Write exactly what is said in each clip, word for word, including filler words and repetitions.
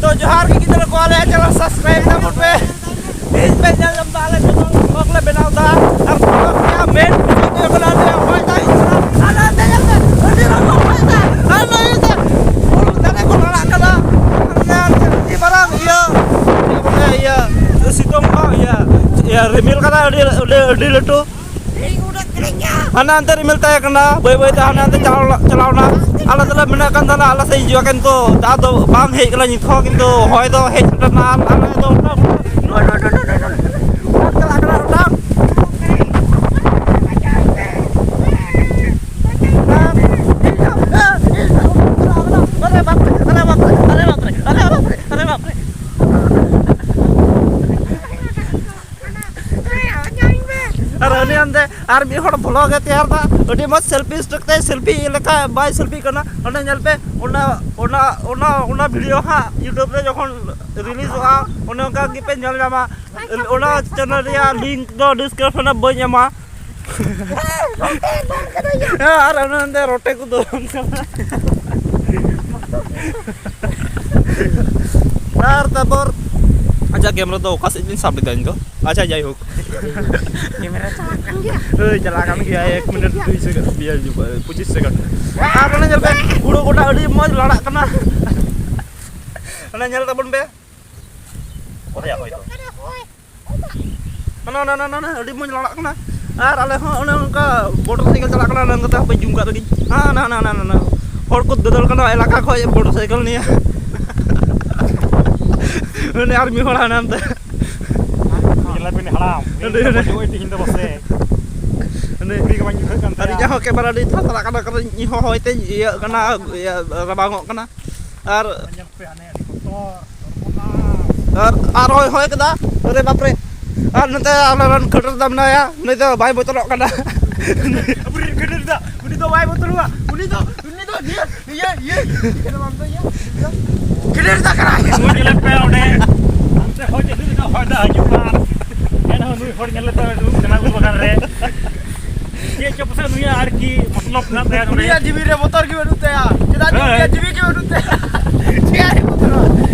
ᱛᱚ ᱡᱚᱦᱟᱨ ᱜᱮ ᱜᱤᱫᱽᱨᱟᱹ ᱠᱚ, ᱟᱞᱮᱭᱟᱜ channel subscribe ᱛᱟᱵᱚᱱ ᱯᱮ᱾ ᱛᱮᱦᱮᱧ ᱯᱮ ᱧᱮᱞ ᱧᱟᱢ ᱮᱫᱟ ᱟᱞᱮ ᱡᱚᱛᱚ vlog ᱞᱮ ᱵᱮᱱᱟᱣ ᱮᱫᱟ᱾ ᱟᱨ vlog ᱨᱮᱭᱟᱜ main video ᱫᱚ ᱦᱩᱭᱩᱜ ᱠᱟᱱᱟ ᱟᱞᱮᱭᱟᱜ ᱦᱚᱭ ᱫᱟᱜ ᱦᱤᱡᱩᱜ ᱠᱟᱱᱟ᱾ ᱟᱨ ᱱᱚᱛᱮ ᱧᱮᱞ ᱯᱮ, ᱟᱹᱰᱤ ᱨᱚᱠᱚᱢ ᱦᱚᱭ ᱫᱟᱜ᱾ ᱟᱨ ᱱᱚᱜᱼᱚᱭ ᱫᱟᱜ ᱵᱩᱨᱩ ᱫᱟᱨᱮ ᱠᱚ ᱞᱟᱲᱟᱜ ᱠᱟᱱᱟ᱾ ᱟᱨ ᱱᱚᱛᱮ ᱟᱹᱰᱤ ᱢᱟᱨᱟᱝ ᱤᱭᱟᱹ, ᱪᱮᱫ ᱠᱚ ᱢᱮᱛᱟᱜᱼᱟ, ᱤᱭᱟᱹ ᱥᱤᱛᱩᱝ ᱦᱚᱸ ᱤᱭᱟᱹ, ᱤᱭᱟᱹ ᱨᱤᱢᱤᱞ ᱠᱟᱫᱟ ᱟᱹᱰᱤ, ᱟᱹᱰᱤ, ᱟᱹᱰᱤ ᱞᱟᱹᱴᱩ᱾ ᱦᱟᱱᱮ ᱦᱟᱱᱛᱮ ᱨᱤᱢᱤᱞ ᱛᱟᱦᱮᱸ ᱠᱟᱱᱟ, ᱵᱟᱹᱭ ᱵᱟᱹᱭ ᱛᱮ ᱦᱟᱱᱮ ᱦᱟᱱᱛᱮ ᱪᱟᱞᱟᱣ, ᱪᱟᱞᱟᱣ ᱮᱱᱟ᱾ ᱟᱞᱮ ᱫᱚᱞᱮ ᱢᱮᱱᱮᱫ ᱠᱟᱱ ᱛᱟᱦᱮᱱᱟ ᱟᱞᱮ ᱥᱮᱫ ᱦᱤᱡᱩᱜᱼᱟ, ᱠᱤᱱᱛᱩ ᱫᱟᱜ ᱫᱚ ᱵᱟᱝ ᱦᱮᱡ ᱠᱟᱱᱟ ᱱᱤᱛ ᱦᱚᱸ, ᱠᱤᱱᱛᱩ ᱦᱚᱭ ᱫᱚ ᱦᱮᱡ ᱥᱮᱴᱮᱨ ᱮᱱᱟ᱾ ᱟᱨ ᱟᱞᱮ ᱫᱚ ᱚᱱᱟ ᱪᱟᱞᱟᱜ ᱠᱟᱱᱟ ᱚᱱᱟ᱾ ᱟᱨᱮ ᱵᱟᱯᱨᱮ, ᱟᱨᱮ ᱵᱟᱯᱨᱮ, ᱟᱨᱮ ᱵᱟᱯᱨᱮ, ᱟᱨᱮ ᱵᱟᱯᱨᱮ, ᱟᱨᱮ ᱵᱟᱯᱨᱮ᱾ ᱟᱨ ᱩᱱᱤ ᱚᱱᱛᱮ ᱟᱨ ᱢᱤᱫ ᱦᱚᱲ vlog ᱮ ᱛᱮᱭᱟᱨ ᱮᱫᱟ, ᱟᱹᱰᱤ ᱢᱚᱡᱽ selfie stick ᱛᱮ selfie ᱞᱮᱠᱟ ᱵᱟᱭ selfie ᱠᱟᱱᱟ᱾ ᱚᱸᱰᱮ ᱧᱮᱞ ᱯᱮ, ᱚᱱᱟ, ᱚᱱᱟ, ᱚᱱᱟ, ᱚᱱᱟ video ᱦᱟᱸᱜ YouTube ᱨᱮ ᱡᱚᱠᱷᱚᱱ releaseᱚᱜᱼᱟ, ᱚᱱᱮ ᱚᱱᱠᱟ ᱜᱮᱯᱮ ᱧᱮᱞ ᱧᱟᱢᱟ᱾ ᱚᱱᱟ channel ᱨᱮᱭᱟᱜ link ᱫᱚ description ᱨᱮ ᱵᱟᱹᱧ ᱮᱢᱟ᱾ ᱦᱮᱸ, ᱟᱨ ᱚᱱᱮ ᱚᱸᱰᱮ ᱨᱚᱴᱮ ᱠᱚ ᱫᱚᱱ ᱠᱟᱱᱟ᱾ ᱟᱨ ᱛᱟᱨᱯᱚᱨ, ᱟᱪᱪᱷᱟ, camera ᱫᱚ ᱚᱠᱟ ᱥᱮᱫ ᱞᱤᱧ ᱥᱟᱵ ᱞᱮᱫᱟ ᱤᱧ ᱫᱚ? ᱟᱪᱪᱷᱟ, ᱡᱟᱭᱦᱳᱠ᱾ ᱠᱮᱢᱮᱨᱟ ᱪᱟᱞᱟᱜ ᱠᱟᱱ ᱜᱮᱭᱟ᱾ ᱦᱳᱭ, ᱪᱟᱞᱟᱜ ᱠᱟᱱ ᱜᱮᱭᱟ, ᱮᱠ ᱢᱤᱱᱤᱴ ᱫᱩᱭ ᱥᱮᱠᱮᱱᱰ, ᱤᱭᱟᱹ, ᱯᱚᱸᱪᱤᱥ ᱥᱮᱠᱮᱱᱰ᱾ ᱟᱨ ᱚᱱᱮ ᱧᱮᱞ ᱯᱮ, ᱦᱩᱲᱩ ᱜᱚᱴᱟ ᱟᱹᱰᱤ ᱢᱚᱡᱽ ᱞᱟᱲᱟᱜ ᱠᱟᱱᱟ᱾ ᱚᱱᱮ ᱧᱮᱞ ᱛᱟᱵᱚᱱ ᱯᱮ᱾ ᱚᱨᱮᱭᱟ ᱦᱚᱭ ᱫᱚ᱾ ᱚᱱᱟ, ᱚᱱᱟ, ᱚᱱᱟ, ᱚᱱᱟ, ᱟᱹᱰᱤ ᱢᱚᱡᱽ ᱞᱟᱲᱟᱜ ᱠᱟᱱᱟ᱾ ᱟᱨ ᱟᱞᱮ ᱦᱚᱸ ᱚᱱᱮ ᱚᱱᱠᱟ ᱢᱚᱴᱚᱨ ᱥᱟᱭᱠᱮᱞ ᱪᱟᱞᱟᱜ ᱠᱟᱱᱟ, ᱚᱱᱟ ᱠᱟᱛᱮ ᱦᱟᱯᱮ ᱡᱩᱢ ᱠᱟᱜ ᱞᱮᱜᱤᱧ᱾ ᱦᱮᱸ, ᱚᱱᱟ, ᱚᱱᱟ, ᱚᱱᱟ, ᱚᱱᱟ, ᱚᱱᱟ᱾ ᱦᱚᱲ ᱠᱚ ᱫᱟᱹᱫᱟᱹᱲ ᱠᱟᱱᱟ ᱮᱞᱟᱠᱟ ᱠᱷᱚᱡ ᱢᱚᱴᱚᱨ ᱥᱟᱭᱠᱮᱞ ᱱᱤᱭᱮ᱾ ᱩᱱᱤ ᱟᱨ ᱢᱤᱫ ᱦᱚᱲ ᱦᱟᱱᱮ ᱦᱟᱱᱛᱮ᱾ ᱧᱮᱞᱮᱯᱮ ᱩᱱᱤ ᱦᱟᱲᱟᱢ, ᱩᱱᱤ ᱟᱹᱰᱤ, ᱫᱚ ᱟᱹᱰᱤ᱾ ᱵᱟᱹᱪᱩᱜ ᱟᱭ ᱛᱤᱦᱤᱧ ᱫᱚ ᱯᱟᱥᱮ᱾ ᱩᱱᱤ ᱠᱩᱲᱤ ᱜᱮ ᱵᱟᱝ ᱡᱩᱴᱷᱟᱹᱜ ᱠᱟᱱ ᱛᱟᱭᱟ᱾ ᱟᱨ ᱤᱧᱟᱹᱜ ᱦᱚᱸ ᱠᱮᱢᱮᱨᱟ ᱟᱹᱰᱤ ᱛᱷᱟᱨ ᱛᱷᱟᱨᱟᱜ ᱠᱟᱱᱟ, ᱠᱟᱨᱚᱱ ᱤᱧ ᱦᱚᱸ ᱦᱚᱭᱛᱮ ᱤᱭᱟᱹᱜ ᱠᱟᱱᱟ, ᱤᱭᱟᱹ, ᱨᱟᱵᱟᱝᱚᱜ ᱠᱟᱱᱟ᱾ ᱟᱨ ᱧᱮᱞ ᱯᱮ ᱦᱟᱱᱮ ᱟᱹᱰᱤ ᱵᱚᱛᱚᱨ᱾ ᱟᱨ, ᱟᱨ ᱦᱚᱭ, ᱦᱚᱭ ᱠᱮᱫᱟ, ᱟᱨᱮ ᱵᱟᱯᱨᱮ᱾ ᱟᱨ ᱱᱚᱛᱮ ᱟᱞᱮ ᱨᱮᱱ ᱠᱷᱟᱹᱴᱟᱹᱨ ᱫᱟ ᱢᱮᱱᱟᱭᱟ, ᱩᱱᱤ ᱫᱚ ᱵᱟᱭ ᱵᱚᱛᱚᱨᱚᱜ ᱠᱟᱱᱟ᱾ ᱟᱵᱚᱨᱮᱱ ᱠᱷᱟᱹᱴᱟᱹᱨ ᱫᱟ, ᱩᱱᱤ ᱫᱚ ᱵᱟᱭ ᱵᱚᱛᱚᱨᱚᱜᱼᱟ, ᱩᱱᱤ ᱫᱚ, ᱩᱱᱤ ᱫᱚ ᱤᱭᱟᱹ, ᱤᱭᱟᱹ, ᱤᱭᱟᱹ, ᱤᱭᱟᱹ, ᱠᱷᱟᱹᱴᱟᱹᱨ ᱫᱟ ᱠᱟᱱᱟᱭ᱾ ᱱᱩᱭ ᱧᱮᱞᱮ ᱯᱮ ᱚᱸᱰᱮ, ᱚᱱᱛᱮ ᱦᱚᱭ ᱪᱟᱹᱞᱩ ᱞᱮᱱᱟ, ᱦᱚᱭ ᱫᱟᱜ ᱦᱤᱡᱩᱜ ᱠᱟᱱ᱾ ᱮᱱᱦᱚᱸ ᱱᱩᱭ ᱦᱚᱲ ᱧᱮᱞ ᱞᱮ ᱛᱟᱭᱟ ᱩᱞ ᱵᱟᱜᱟᱱ ᱨᱮ᱾ ᱪᱮᱫ ᱪᱚ ᱯᱟᱥᱮ ᱱᱩᱭᱟᱜ ᱟᱨᱠᱤ ᱢᱚᱛᱞᱚᱵ ᱢᱮᱱᱟᱜ ᱛᱟᱭᱟ ᱱᱚᱰᱮ᱾ ᱩᱱᱤᱭᱟᱜ ᱡᱤᱣᱤ ᱨᱮ ᱵᱚᱛᱚᱨ ᱜᱮ ᱵᱟᱹᱱᱩᱜ ᱛᱟᱭᱟ᱾ ᱪᱮᱫᱟᱜ ᱡᱮ ᱦᱮᱸ᱾ ᱩᱱᱤᱭᱟᱜ ᱡᱤᱣᱤ ᱜᱮ ᱵᱟᱹᱱᱩᱜ ᱛᱟᱭᱟ᱾ ᱪᱮᱫ ᱟᱨ ᱵᱚᱛᱚᱨᱚᱜᱼᱟ?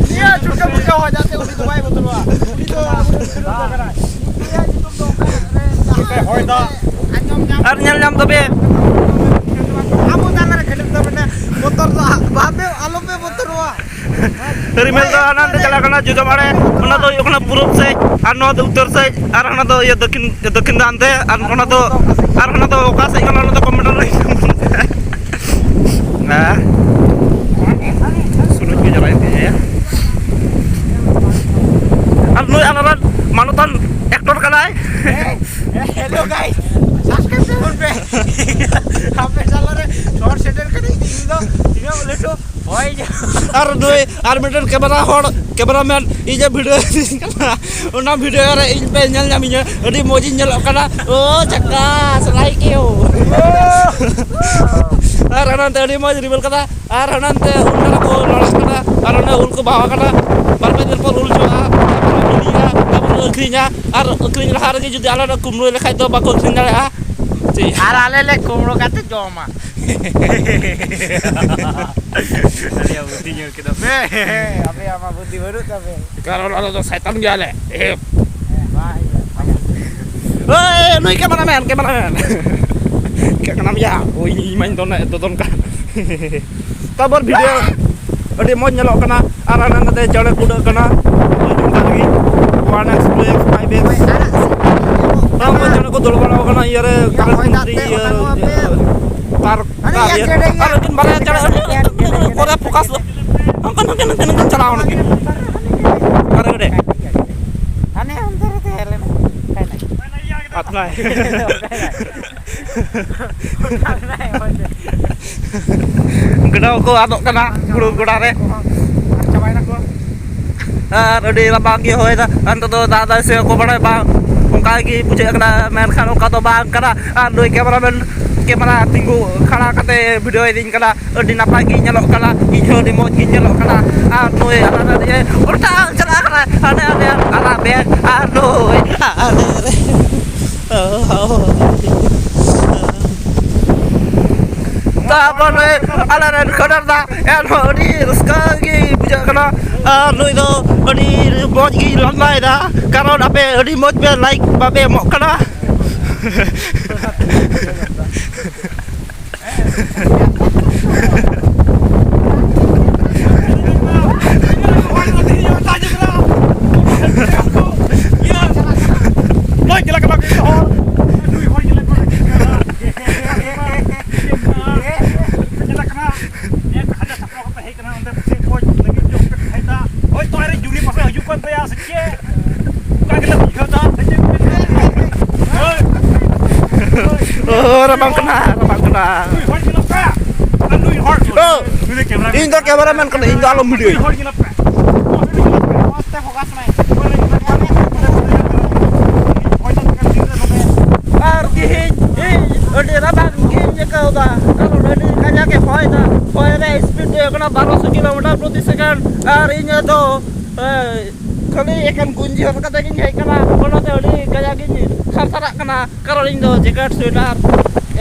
ᱨᱤᱢᱤᱞ ᱫᱚ ᱦᱟᱱᱟ ᱦᱟᱱᱛᱮ ᱪᱟᱞᱟᱜ ᱠᱟᱱᱟ ᱡᱚᱡᱚᱢ ᱟᱲᱮ, ᱚᱱᱟ ᱫᱚ ᱦᱩᱭᱩᱜ ᱠᱟᱱᱟ ᱯᱩᱨᱩᱵ ᱥᱮᱫ, ᱟᱨ ᱱᱚᱣᱟ ᱫᱚ ᱩᱛᱛᱚᱨ ᱥᱮᱫ, ᱟᱨ ᱦᱟᱱᱟ ᱫᱚ ᱤᱭᱟᱹ ᱫᱚᱠᱷᱤᱱ, ᱫᱚᱠᱷᱤᱱ ᱫᱚ ᱦᱟᱱᱛᱮ, ᱟᱨ ᱚᱱᱟ ᱫᱚ, ᱟᱨ ᱦᱟᱱᱟ ᱫᱚ ᱚᱠᱟ ᱥᱮᱫ ᱠᱟᱱᱟ ᱚᱱᱟ ᱫᱚ ᱠᱚᱢᱮᱱᱴ ᱨᱮ ᱞᱟᱹᱭ ᱛᱟᱵᱚᱱ ᱯᱮ᱾ ᱦᱮᱸ᱾ ᱥᱩᱨᱩᱡ ᱜᱮ ᱪᱟᱞᱟᱜ ᱛᱤᱧᱟᱹ᱾ ᱟᱨ ᱱᱩᱭ ᱟᱞᱟᱝ ᱨᱮᱱ ᱢᱟᱱᱚᱛᱟᱱ ᱮᱠᱴᱚᱨ ᱠᱟᱱᱟᱭ᱾ ᱦᱮᱞᱳ ᱜᱟᱭᱥ, ᱥᱟᱵᱥᱠᱨᱟᱭᱤᱵ ᱛᱟᱵᱚᱱ ᱯᱮ᱾ ᱟᱯᱮ ᱛᱟᱞᱟᱨᱮ ᱦᱚᱲ ᱥᱮᱴᱮᱨ ᱠᱟᱹᱱᱟᱹᱧ, ᱤᱧ ᱫᱚ ᱛᱤᱱᱟᱹᱜ ᱞᱟᱹᱴᱩ ᱦᱚᱭ᱾ ᱟᱨ ᱱᱩᱭ ᱟᱨ ᱢᱤᱫᱴᱮᱱ ᱠᱮᱢᱮᱨᱟ ᱦᱚᱲ, ᱠᱮᱢᱮᱨᱟ ᱢᱮᱱ, ᱤᱧ ᱡᱮ ᱵᱷᱤᱰᱤᱭᱳ ᱤᱫᱤᱧ ᱠᱟᱱᱟ, ᱚᱱᱟ ᱵᱷᱤᱰᱤᱭᱳ ᱨᱮ ᱤᱧ ᱯᱮ ᱧᱮᱞ ᱧᱟᱢᱤᱧᱟ, ᱟᱹᱰᱤ ᱢᱚᱡᱽ ᱤᱧ ᱧᱮᱞᱚᱜ ᱠᱟᱱᱟ᱾ ᱳ ᱡᱷᱟᱠᱟᱥ, ᱞᱟᱭᱤᱠ ᱤᱭᱩ᱾ ᱟᱨ ᱚᱱᱟᱛᱮ ᱟᱹᱰᱤ ᱢᱚᱡᱽ ᱨᱤᱢᱤᱞ ᱠᱟᱫᱟ᱾ ᱟᱨ ᱦᱟᱱᱟᱱᱛᱮ ᱩᱞ ᱠᱟᱱᱟ ᱠᱚ, ᱞᱚᱲᱚᱜ ᱠᱟᱱᱟ, ᱟᱨ ᱚᱱᱮ ᱩᱞ ᱠᱚ ᱵᱟᱦᱟ ᱠᱟᱱᱟ᱾ ᱵᱟᱨ ᱯᱮ ᱫᱤᱱ ᱯᱚᱨ ᱩᱞ ᱡᱚᱜᱼᱟ, ᱛᱟᱨᱯᱚᱨᱮ ᱵᱤᱞᱤᱜᱼᱟ, ᱛᱟᱨᱯᱚᱨᱮ ᱟᱹᱠᱷᱨᱤᱧᱟ᱾ ᱟᱨ ᱟᱹᱠᱷᱨᱤᱧ ᱞᱟᱦᱟ ᱨᱮᱜᱮ ᱡᱩᱫᱤ ᱟᱞᱮ ᱞᱮ ᱠᱩᱢᱵᱽᱲᱩ ᱞᱮᱠᱷᱟᱡ ᱫᱚ ᱵᱟᱠᱚ ᱟᱹᱠᱷᱨᱤᱧ ᱫᱟᱲᱮᱭᱟᱜᱼᱟ᱾ ᱪᱮᱫ? ᱟᱨ ᱟᱞᱮ ᱞᱮ ᱠᱩᱢᱵᱽᱲᱩ ᱠᱟᱛᱮ ᱡᱚᱢᱟ᱾ ᱟᱞᱮᱭᱟᱜ ᱵᱩᱫᱷᱤ ᱧᱮᱞ ᱠᱮᱫᱟ ᱯᱮ᱾ ᱟᱯᱮᱭᱟᱜ ᱢᱟ ᱵᱩᱫᱷᱤ ᱵᱟᱹᱱᱩᱜ ᱛᱟᱯᱮ᱾ ᱠᱟᱨᱚᱱ ᱟᱞᱮ ᱫᱚ ᱥᱟᱭᱛᱟᱱ ᱜᱮᱭᱟᱞᱮ᱾ ᱮ᱾ ᱦᱮᱸ, ᱵᱟᱭ ᱦᱩᱭᱩᱜᱼᱟ᱾ ᱳᱭ, ᱱᱩᱭ ᱠᱮᱢᱮᱨᱟᱢᱮᱱ, ᱠᱮᱢᱮᱨᱟᱢᱮᱱ᱾ ᱪᱮᱫ ᱠᱟᱱᱟᱢ ᱭᱟ? ᱳᱭ, ᱤᱧ ᱢᱟᱧ ᱫᱚᱱ, ᱫᱚᱫᱚᱱ ᱠᱟᱱ᱾ ᱛᱟᱨᱯᱚᱨ ᱵᱷᱤᱰᱤᱭᱳ ᱟᱹᱰᱤ ᱢᱚᱡᱽ ᱧᱮᱞᱚᱜ ᱠᱟᱱᱟ᱾ ᱟᱨ ᱦᱟᱱᱟ ᱱᱟᱛᱮ ᱪᱮᱬᱮ ᱠᱚ ᱩᱰᱟᱹᱜ ᱠᱟᱱᱟ, ᱚᱱᱠᱟ ᱞᱟᱹᱜᱤᱫ one X, two X, five X. ᱱᱚᱣᱟ ᱠᱚ ᱪᱮᱬᱮ ᱠᱚ ᱫᱟᱹᱲ ᱵᱟᱲᱟ ᱠᱟᱱᱟ ᱤᱭᱟᱹ ᱨᱮ, ᱠᱟᱨᱮᱱᱴ ᱤᱭᱟᱹ, ᱤᱭᱟᱹ, ᱛᱟᱨ, ᱛᱟᱨ ᱤᱭᱟᱹ᱾ ᱟᱨ ᱩᱱᱠᱤᱱ ᱵᱟᱨᱭᱟ ᱪᱮᱬᱮ ᱟᱹᱰᱤ ᱠᱚᱨᱮ ᱯᱷᱳᱠᱟᱥ ᱫᱚ᱾ ᱦᱟᱱᱠᱟ ᱱᱟᱝᱠᱟ, ᱱᱟᱝᱠᱟ, ᱱᱟᱝᱠᱟ ᱪᱟᱞᱟᱣ ᱱᱟᱠᱤᱱ᱾ ᱚᱠᱟᱨᱮ ᱜᱮᱰᱮ? ᱦᱟᱱᱮ ᱚᱱᱛᱮ ᱨᱮ ᱛᱟᱦᱮᱸ ᱞᱮᱱᱟ᱾ ᱟᱛᱱᱟᱭ᱾ ᱜᱟᱰᱟ ᱠᱚ ᱟᱫᱚᱜ ᱠᱟᱱᱟ ᱦᱩᱲᱩ ᱜᱚᱰᱟ ᱨᱮ᱾ ᱟᱨ ᱟᱹᱰᱤ ᱨᱟᱵᱟᱝ ᱜᱮ ᱦᱚᱭ ᱫᱟ᱾ ᱟᱨ ᱱᱤᱛᱚᱜ ᱫᱚ ᱫᱟᱜ ᱫᱟᱭ ᱥᱮ ᱚᱠᱚᱭ ᱵᱟᱲᱟᱭ, ᱵᱟᱝ ᱚᱱᱠᱟ ᱜᱮ ᱵᱩᱡᱷᱟᱹᱜ ᱠᱟᱱᱟ, ᱢᱮᱱᱠᱷᱟᱱ ᱚᱱᱠᱟ ᱫᱚ ᱵᱟᱝ ᱠᱟᱱᱟ᱾ ᱟᱨ ᱱᱩᱭ ᱠᱮᱢᱮᱨᱟ ᱢᱮᱱ ᱠᱮᱢᱮᱨᱟ ᱛᱤᱸᱜᱩ ᱠᱷᱟᱲᱟ ᱠᱟᱛᱮ ᱵᱷᱤᱰᱤᱭᱳ ᱤᱫᱤᱧ ᱠᱟᱱᱟ᱾ ᱟᱹᱰᱤ ᱱᱟᱯᱟᱭ ᱜᱤᱧ ᱧᱮᱞᱚᱜ ᱠᱟᱱᱟ, ᱤᱧ ᱦᱚᱸ ᱟᱹᱰᱤ ᱢᱚᱡᱽ ᱜᱤᱧ ᱧᱮᱞᱚᱜ ᱠᱟᱱᱟ᱾ ᱟᱨ ᱱᱩᱭ ᱟᱞᱟᱫᱟ ᱨᱮ ᱚᱴᱟᱝ ᱪᱟᱞᱟᱜ ᱠᱟᱱᱟᱭ, ᱦᱟᱸᱰᱮ ᱦᱟᱸᱰᱮ ᱟᱨᱟᱜ ᱵᱮᱜᱽ, ᱟᱨ ᱱᱩᱭ ᱟᱞᱮ ᱨᱮ᱾ ᱛᱟᱨᱯᱚᱨᱮ ᱟᱞᱮ ᱨᱮᱱ ᱠᱷᱚᱫᱚᱨ ᱫᱟ ᱮᱱᱦᱚᱸ ᱟᱹᱰᱤ ᱨᱟᱹᱥᱠᱟᱹ ᱜᱮ ᱵᱩᱡᱷᱟᱹᱜ ᱠᱟᱱᱟ᱾ ᱟᱨ ᱱᱩᱭ ᱫᱚ ᱟᱹᱰᱤ ᱢᱚᱡᱽ ᱜᱮᱭ ᱞᱟᱸᱫᱟᱭᱮᱫᱟ, ᱠᱟᱨᱚᱱ ᱟᱯᱮ ᱟᱹᱰᱤ ᱢᱚᱡᱽ ᱯᱮ ᱞᱟᱭᱤᱠ ᱵᱟᱯᱮ ᱮᱢᱚᱜ ᱠᱟᱱᱟ᱾ ᱛᱟᱭᱟ ᱥᱮ ᱪᱮᱫ? ᱚᱱᱠᱟ ᱜᱮᱞᱮ ᱵᱩᱡᱷᱟᱹᱣ ᱫᱟ᱾ ᱥᱮ ᱪᱮᱫ ᱯᱮ ᱢᱮᱱᱫᱟ? ᱦᱳᱭ᱾ ᱳ, ᱨᱟᱵᱟᱝ ᱠᱟᱱᱟ, ᱨᱟᱵᱟᱝ ᱠᱟᱱᱟ᱾ ᱱᱩᱭ ᱦᱚᱲ ᱧᱮᱞᱚᱜ ᱠᱟᱱᱟ᱾ ᱟᱨ ᱱᱩᱭ ᱦᱚᱲ᱾ ᱳ, ᱱᱩᱭ ᱫᱚ camera man᱾ ᱤᱧ ᱫᱚ camera man ᱠᱟᱹᱱᱟᱹᱧ, ᱤᱧ ᱫᱚ ᱟᱞᱚᱢ video ᱤᱧ᱾ ᱱᱩᱭ ᱦᱚᱲ ᱧᱮᱞᱚᱜ ᱠᱟᱱᱟ᱾ ᱢᱚᱡᱽ ᱛᱮ focus ᱢᱮ᱾ ᱟᱨ ᱛᱮᱦᱮᱧ ᱤᱧ ᱟᱹᱰᱤ ᱨᱟᱵᱟᱝ ᱜᱤᱧ ᱟᱹᱭᱠᱟᱹᱣ ᱫᱟ, ᱠᱟᱨᱚᱱ ᱟᱹᱰᱤ ᱠᱟᱡᱟᱠ ᱮ ᱦᱚᱭ ᱫᱟ᱾ ᱦᱚᱭ ᱨᱮ speed ᱫᱚ ᱦᱩᱭᱩᱜ ᱠᱟᱱᱟ ᱵᱟᱨᱚᱥᱚ kilometer ᱯᱨᱚᱛᱤ second᱾ ᱟᱨ ᱤᱧ ᱫᱚ, ᱮ, ᱠᱷᱟᱹᱞᱤ ᱮᱠᱮᱱ ᱜᱩᱧᱡᱤ ᱦᱚᱨ ᱠᱟᱛᱮ ᱜᱤᱧ ᱦᱮᱡ ᱠᱟᱱᱟ, ᱚᱱᱟᱛᱮ ᱟᱹᱰᱤ ᱠᱟᱡᱟᱠ ᱜᱤᱧ ᱛᱷᱟᱨ ᱛᱷᱟᱨᱟᱜ ᱠᱟᱱᱟ, ᱠᱟᱨᱚᱱ ᱤᱧ ᱫᱚ jacket, sweater,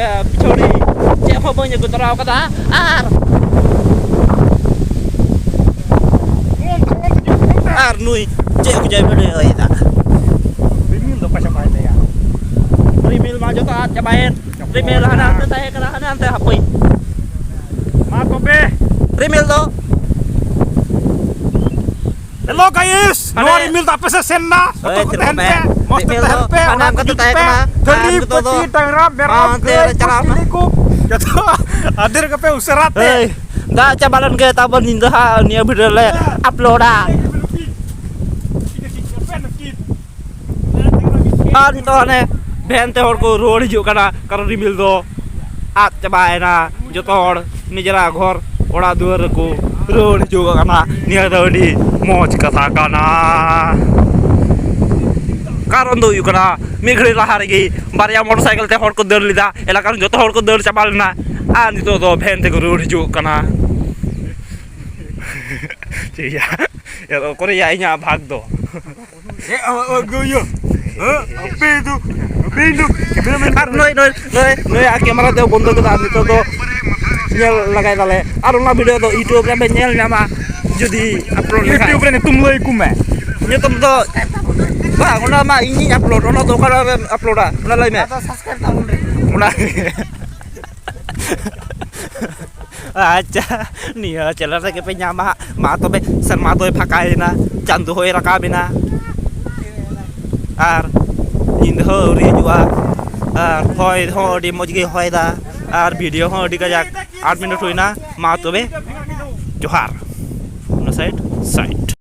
ᱮ, ᱯᱤᱪᱷᱚᱲᱤ ᱪᱮᱫ ᱦᱚᱸ ᱵᱟᱹᱧ ᱟᱹᱜᱩ ᱛᱚᱨᱟᱣ ᱠᱟᱫᱟ᱾ ᱟᱨ, ᱟᱨ ᱱᱩᱭ ᱪᱮᱫ ᱠᱚ ᱡᱟᱭ ᱵᱷᱤᱰᱤᱭᱳᱭᱮᱫᱟ? ᱨᱤᱢᱤᱞ ᱫᱚ ᱚᱠᱟ ᱪᱟᱵᱟᱭ ᱛᱟᱭᱟ? ᱨᱤᱢᱤᱞ ᱢᱟ ᱡᱚᱛᱚ ᱟᱫ ᱪᱟᱵᱟᱭᱮᱱ᱾ ᱨᱤᱢᱤᱞ ᱦᱟᱱᱮ ᱦᱟᱱᱛᱮ ᱛᱟᱦᱮᱸ ᱠᱟᱱᱟ, ᱦᱟᱱᱮ ᱦᱟᱱᱛᱮ ᱦᱟᱹᱯᱟᱹᱭ᱾ ᱢᱟ ᱛᱚᱵᱮ᱾ ᱨᱤᱢᱤᱞ ᱫᱚ Hello guys, ᱱᱚᱣᱟ ᱦᱟᱱᱮ ᱨᱤᱢᱤᱞ ᱫᱚ ᱟᱯᱮ ᱥᱮᱫ ᱥᱮᱱ ᱱᱟ᱾ ᱦᱳᱭ, ᱢᱚᱡᱽ ᱛᱮ ᱛᱷᱤᱨ ᱛᱟᱦᱮᱱ ᱠᱚᱜ ᱢᱮ᱾ ᱯᱮ, ᱢᱚᱡᱽ ᱛᱮ ᱨᱤᱢᱤᱞ ᱛᱟᱦᱮᱱ ᱫᱚ ᱯᱮ, ᱦᱟᱱᱮ ᱚᱱᱠᱟ ᱦᱟᱱᱛᱮ ᱡᱩᱛ ᱛᱟᱦᱮᱸ ᱯᱮ᱾ ᱠᱟᱱᱟ᱾ ᱫᱷᱟᱹᱨᱤ, ᱟᱨ ᱱᱤᱛᱚᱜ ᱯᱟᱹᱴᱤ, ᱫᱚ ᱴᱟᱝᱨᱟ, ᱢᱮᱨᱚᱢ, ᱟᱨ ᱚᱱᱛᱮ ᱜᱟᱹᱭ, ᱨᱮ ᱪᱟᱞᱟᱣ ᱠᱚ, ᱮᱱᱟ᱾ ᱪᱤᱞᱤ ᱠᱚ, ᱡᱚᱛᱚ ᱟᱫᱮᱨ ᱠᱟᱯᱮ ᱩᱥᱟᱹᱨᱟ ᱛᱮ᱾ ᱦᱳᱭ, ᱫᱟᱜ ᱪᱟᱵᱟ ᱞᱮᱱ ᱜᱮ ᱛᱟᱵᱚᱱ ᱧᱤᱫᱟᱹ ᱦᱟᱸᱜ ᱱᱤᱭᱟᱹ video ᱞᱮ uploadᱟ᱾ ᱟᱨ ᱱᱤᱛᱚᱜ ᱦᱟᱱᱮ van ᱛᱮ ᱦᱚᱲ ᱠᱚ ᱨᱩᱣᱟᱹᱲ ᱦᱤᱡᱩᱜ ᱠᱟᱱᱟ, ᱠᱟᱨᱚᱱ ᱨᱤᱢᱤᱞ ᱫᱚ ᱟᱫ ᱪᱟᱵᱟᱭᱮᱱᱟ᱾ ᱡᱚᱛᱚ ᱦᱚᱲ ᱱᱤᱡᱮᱨᱟᱜ ᱜᱷᱚᱨ ᱚᱲᱟᱜ ᱫᱩᱣᱟᱹᱨ ᱨᱮᱠᱚ ᱨᱩᱣᱟᱹᱲ ᱦᱤᱡᱩᱜ ᱠᱟᱱᱟ᱾ ᱱᱤᱭᱟᱹ ᱫᱚ ᱟᱹᱰᱤ ᱢᱚᱡᱽ ᱠᱟᱛᱷᱟ ᱠᱟᱱᱟ᱾ ᱠᱟᱨᱚᱱ ᱫᱚ ᱦᱩᱭᱩᱜ ᱠᱟᱱᱟ, ᱢᱤᱫ ᱜᱷᱟᱹᱲᱤᱡ ᱞᱟᱦᱟ ᱨᱮᱜᱮ ᱵᱟᱨᱭᱟ motorcycle ᱛᱮ ᱦᱚᱲ ᱠᱚ ᱫᱟᱹᱲ ᱞᱮᱫᱟ, ᱮᱞᱟᱠᱟ ᱨᱮᱱ ᱡᱚᱛᱚ ᱦᱚᱲ ᱠᱚ ᱫᱟᱹᱲ ᱪᱟᱵᱟ ᱞᱮᱱᱟ᱾ ᱟᱨ ᱱᱤᱛᱚᱜ ᱫᱚ van ᱛᱮᱠᱚ ᱨᱩᱣᱟᱹᱲ ᱦᱤᱡᱩᱜ ᱠᱟᱱᱟ᱾ ᱴᱷᱤᱠ ᱜᱮᱭᱟ, ᱚᱠᱚᱨᱮᱭᱟ ᱤᱧᱟᱹᱜ ᱵᱷᱟᱜᱽ ᱫᱚ? ᱮ, ᱚ, ᱚ, ᱜᱚᱭᱚ᱾ ᱦᱮᱸ, ᱟᱯᱮ ᱫᱚ, ᱟᱯᱮ ᱫᱚ, cameraman ᱟᱨ ᱱᱩᱭ, ᱱᱩᱭ, ᱱᱩᱭ, ᱱᱩᱭᱟᱜ camera ᱫᱚ ᱵᱚᱱᱫᱚ ᱠᱮᱫᱟ, ᱱᱤᱛᱚᱜ ᱫᱚ ᱧᱮᱞ ᱞᱟᱜᱟᱭ ᱫᱟᱞᱮ᱾ ᱟᱨ ᱚᱱᱟ video ᱫᱚ YouTube ᱨᱮ ᱯᱮ ᱧᱮᱞ ᱧᱟᱢᱟ, ᱡᱩᱫᱤ upload ᱞᱮᱠᱷᱟᱱ᱾ YouTube ᱨᱮ ᱧᱩᱛᱩᱢ ᱞᱟᱹᱭ ᱟᱠᱚ ᱢᱮ᱾ ᱧᱩᱛᱩᱢ ᱫᱚ, ᱵᱟᱝ, ᱚᱱᱟ ᱢᱟ ᱤᱧᱤᱧ upload, ᱚᱱᱟ ᱫᱚ ᱚᱠᱟᱨᱮᱢ uploadᱟ? ᱚᱱᱟ ᱞᱟᱹᱭ ᱢᱮ᱾ ᱟᱫᱚ subscribe ᱛᱟᱵᱚᱱ ᱨᱮ᱾ ᱚᱱᱟ᱾ ᱟᱪᱪᱷᱟ, ᱱᱤᱭᱟᱹ channel ᱨᱮᱜᱮ ᱯᱮ ᱧᱟᱢᱟ ᱦᱟᱸᱜ᱾ ᱢᱟ ᱛᱚᱵᱮ, ᱥᱮᱨᱢᱟ ᱫᱚᱭ ᱯᱷᱟᱸᱠᱟᱭᱮᱱᱟ, ᱪᱟᱸᱫᱚ ᱦᱚᱸᱭ ᱨᱟᱠᱟᱵ ᱮᱱᱟ, ᱟᱨ ᱧᱤᱫᱟᱹ ᱦᱚᱸ ᱟᱹᱣᱨᱤ ᱦᱤᱡᱩᱜᱼᱟ, ᱟᱨ ᱦᱚᱭ ᱦᱚᱸ ᱟᱹᱰᱤ ᱢᱚᱡᱽ ᱜᱮ ᱦᱚᱭ ᱫᱟ, ᱟᱨ video ᱦᱚᱸ ᱟᱹᱰᱤ ᱠᱟᱡᱟᱠ ᱟᱴ minute ᱦᱩᱭᱱᱟ᱾ ᱢᱟ ᱛᱚᱵᱮ, ᱡᱚᱦᱟᱨ᱾ ᱚᱱᱟ side, side᱾